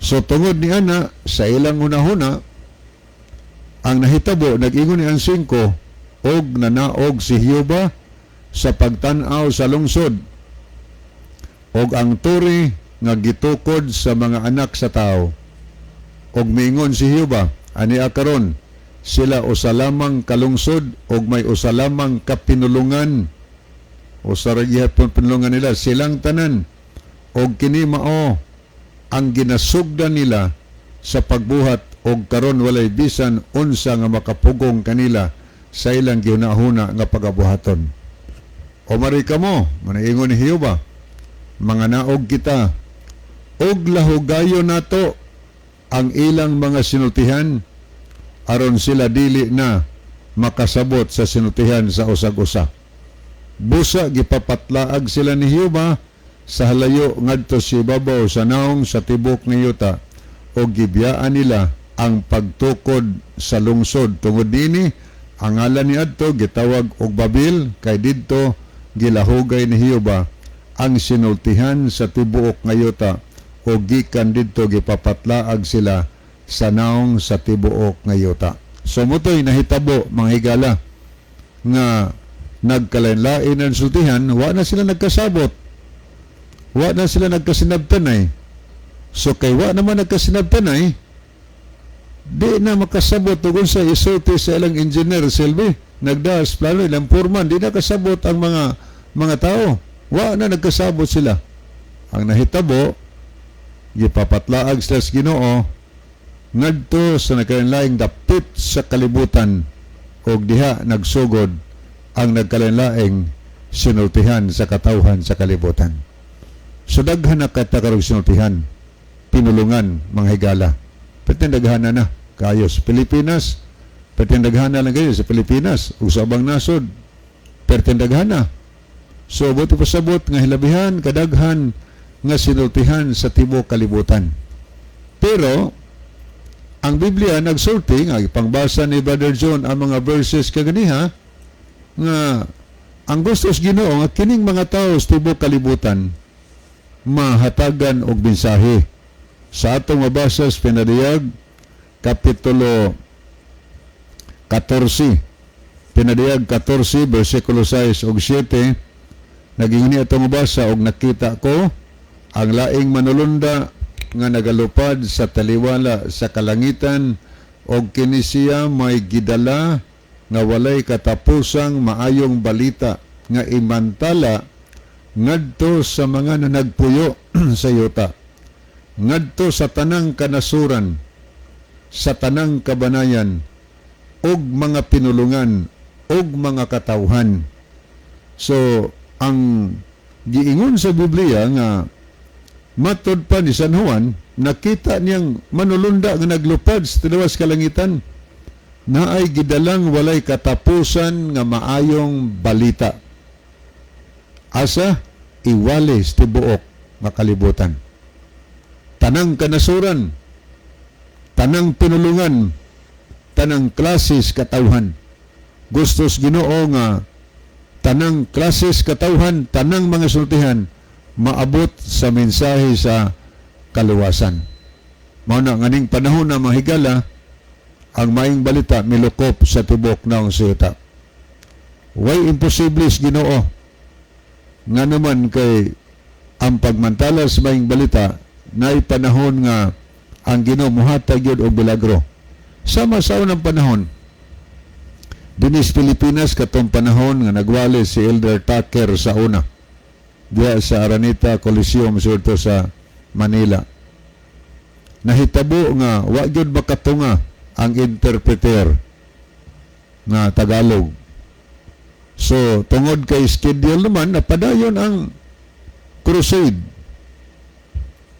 So tungod ni ana sa ilang hunahuna, ang nahitabo, nag-ingon ni ang 5, og nanaog si Jehova sa pagtan-aw sa lungsod og ang turi nga gitukod sa mga anak sa tao. Og miingon si Jehova, ani karon sila usa lamang kalungsod og may usa lamang kapinulungan. Usa ra gihapon pinulungan nila silang tanan, og kini mao ang ginasugdan nila sa pagbuhat, og karon walay bisan unsa nga makapugong kanila sa ilang gihunahuna nga pagabuhaton. O mari kamo, manaingon ni Jehova, mga naog kita og lahugayon nato ang ilang mga sinultihan aron sila dili na makasabot sa sinultihan sa usag-usa. Busa gipapatlaag sila ni Jehova sa halayo ngadto sa ibabaw sa naong sa tibok ng yuta, o gibiyaan nila ang pagtukod sa lungsod. Tungod nini, ang ngalan ni adto gitawag og Babil, kay didto gilahugay ni Jehova ang sinultihan sa tibuok nga yuta, o gikan didto gipapatlaag sila sa naong sa tibuok nga yuta. So motoy nahitabo, mga higala, nga nagkalain-lain ang sultihan, wa na sila nagkasabot. Wa na sila nagkasinabtanay. So kay wa naman nagkasinabtanay, di na makasabot tungkol sa isulti sa ilang engineer silbi, nagdaas plano ilang foreman, di na kasabot ang mga tao. Wa na nagkasabot sila. Ang nahitabo, gipapatlaag sila sa Ginoo ngadto sa nagkalainlaing dapit sa kalibutan, og diha nagsugod ang nagkalainlaing sinultihan sa katawhan sa kalibutan. So daghan na katakarog sinultihan, pinulungan, mga higala. Pwede daghan na na kayo sa Pilipinas, pwede daghan na lang kayo sa Pilipinas ug sa ubang nasod, pwede daghan na. So buti pasabot nga hilabihan kadaghan nga sinultihan sa tibuok kalibutan. Pero ang Biblia nagsulti nga ipangbasa ni Brother John ang mga verses kaganiha nga ang gusto sa Ginoo nga kining mga tawo sa tibuok kalibutan mahatagan og mensahe. Sa atong mabasa sa Pinadiyag kapitulo 14, Pinadiyag 14 bersikulo 6 ug 7, naging ni atong mabasa, og nakita ko ang laing manulunda nga nagalupad sa taliwala sa kalangitan, og kini siya may gidala nga walay katapusang maayong balita nga imantala ngadto sa mga nanagpuyo sa yuta, ngadto sa tanang kanasuran, sa tanang kabanayan ug mga pinulungan ug mga katawhan. So ang giingon sa Biblia nga matod pa ni San Juan, nakita niyang manulunda nga naglupad sa tilawas kalangitan na ay gidalang walay katapusan nga maayong balita. Asa iwali sa tibuok nga kalibutan. Tanang kanasuran, tanang pinulungan, tanang klases katawhan. Gustos Ginoo nga tanang klases katawhan, tanang mga sultihan maabot sa mensahe sa kaluwasan. Mao na nganing panahon na, mahigala, ang maayong balita milukop sa tibok ng yuta. Way imposible sa Ginoo. Nga naman kay ang pagmantala sa maayong balita naay panahon nga ang Ginoo muhatag yun og milagro. Sama sa unang panahon, dinis Pilipinas, katong panahon nga nagwali si Elder Tucker sa una diya sa Araneta Coliseum surto sa Manila. Nahitabo nga wa gyud makatunga ang interpreter nga Tagalog. So tungod kay schedule naman, napadayon ang crusade.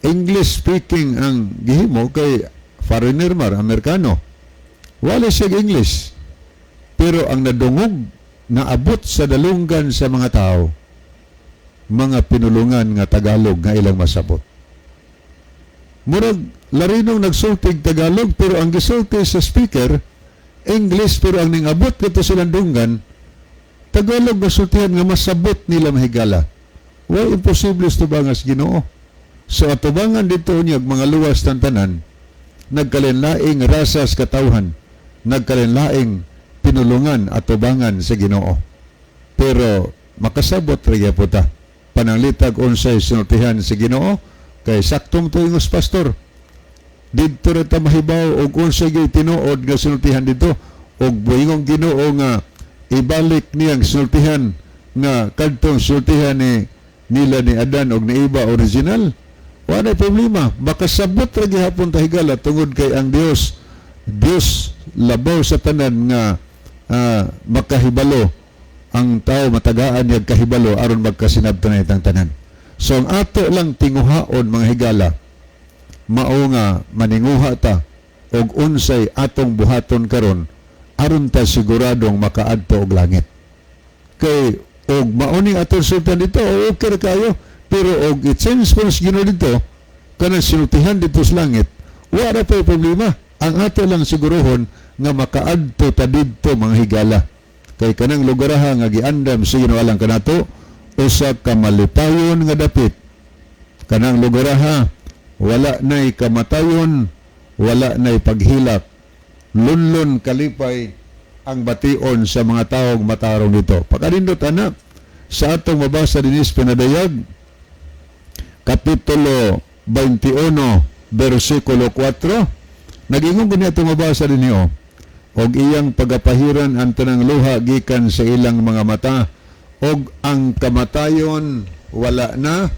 English speaking ang gihimo kay foreigner mar, Amerikano. Wala siya English. Pero ang nadungog, naabot sa dalunggan sa mga tao, mga pinulungan nga Tagalog nga ilang masabot. Murag larinong nagsultig Tagalog, pero ang gisulti sa speaker English, pero ang ningabot kadto silang dunggan, Tagalog nga sultihan nga masabot nila, mahigala. Way imposible sa tubangas Ginoo. So atubangan dito niya mga luwas tan tanan, nagkalinlaing rasas katawhan, nagkalinlaing pinulungan atubangan sa Ginoo. Pero makasabot ra gyapon ta. Pananglitag unsay sinultihan sa Ginoo kay saktong tuingos, pastor. Didto ra ta mahibaw og unsay gyud tinuod nga sinultihan dito, og buhingong Ginoo nga ibalik niyang sinultihan nga kadtong sultihan ni nila ni Adan og ni Eva original, wala problema. Makasabot ra gihapon ta, higala, tungod kay ang Dios, Dios labaw sa tanan nga makahibalo ang tao, matagaan niya kahibalo aron magkasinabtan itang tanan. So ang ato lang tinguhaon, mga higala, mao nga maninguha ta og unsay atong buhaton karon aron ta siguradong makaadto og langit. Kay og mao ning atong sultan dito, okay ra kayo, pero og i-change ko sa Ginoo dito kanang sinultihan dito sa langit, wala pa problema. Ang ato lang siguruhon nga makaadto ta didto, mga higala, kay kanang lugaraha nga giandam sa Ginoo alang kanato usa ka malipayon nga dapit. Kanang lugaraha, wala na'y kamatayon, wala na'y paghilak, lunlun kalipay ang bation sa mga taong matarong dito. Pagkanindot ana sa atong mabasa dinis pinadayag kapitulo 21 bersikulo 4, nagingon ko niya itong mabasa dinhi, "Og iyang pagapahiran ang tanang luha gikan sa ilang mga mata, og ang kamatayon wala na,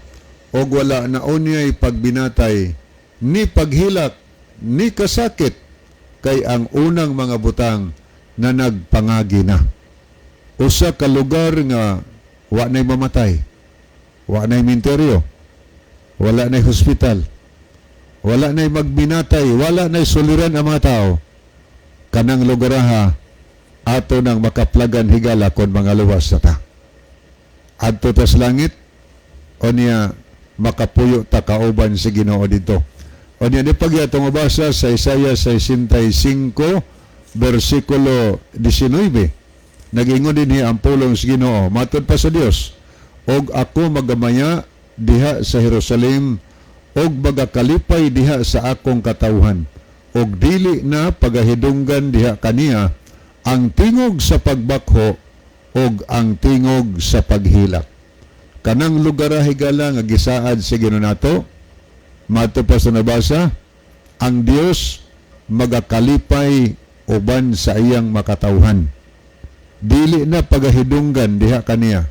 og wala na unyay pagbinatay, ni paghilak, ni kasakit, kay ang unang mga butang na nagpangagi na." Usa ka lugar nga wa na'y mamatay, wa na'y minteryo, wala na'y hospital, wala na'y magbinatay, wala na'y suliran ang mga tao. Kanang lugaraha ato nang makaplagan, higala, kon mga luwas na ta. Adto ta sa langit, o niya makapuyo ta kauban sa Ginoo dito. O niya di pagya itong mabasa sa Isaiah 65 versikulo 19. Nagingon din ang pulong sa Ginoo, matod pa sa Dios, "Og ako magamaya diha sa Jerusalem og magakalipay diha sa akong katawhan, og dili na pagahidunggan diha kaniya ang tingog sa pagbakho og ang tingog sa paghilak." Kanang lugar, higala, nga gisaad sa Ginoo nato, mato pa sa nabasa, ang Dios magakalipay uban sa iyang makatawhan. Dili na pagahidunggan diha kaniya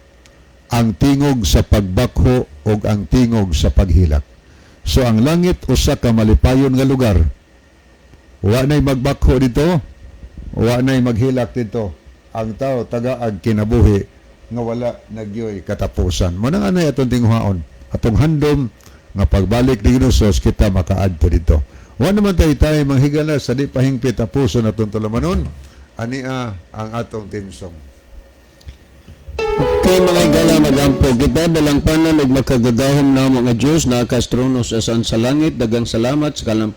ang tingog sa pagbakho og ang tingog sa paghilak. So ang langit usa ka malipayon nga lugar. Wa na'y magbakho dito, wa na'y maghilak dito. Ang tao tagaag kinabuhi nga wala nagyoy katapusan. Mo nang anay atong tinguhaon, atong handom nga pagbalik ni Ginoo kita makaadto dito. Wa naman tayo tayo mga higala sa di pahingpit a puso natong tulamanon. Ania ang atong theme song. Okay, mga higala, magampo kita dalangpanan ug makagagahom na mga Diyos na sa trono sa sa langit. Daghang salamat sa kalam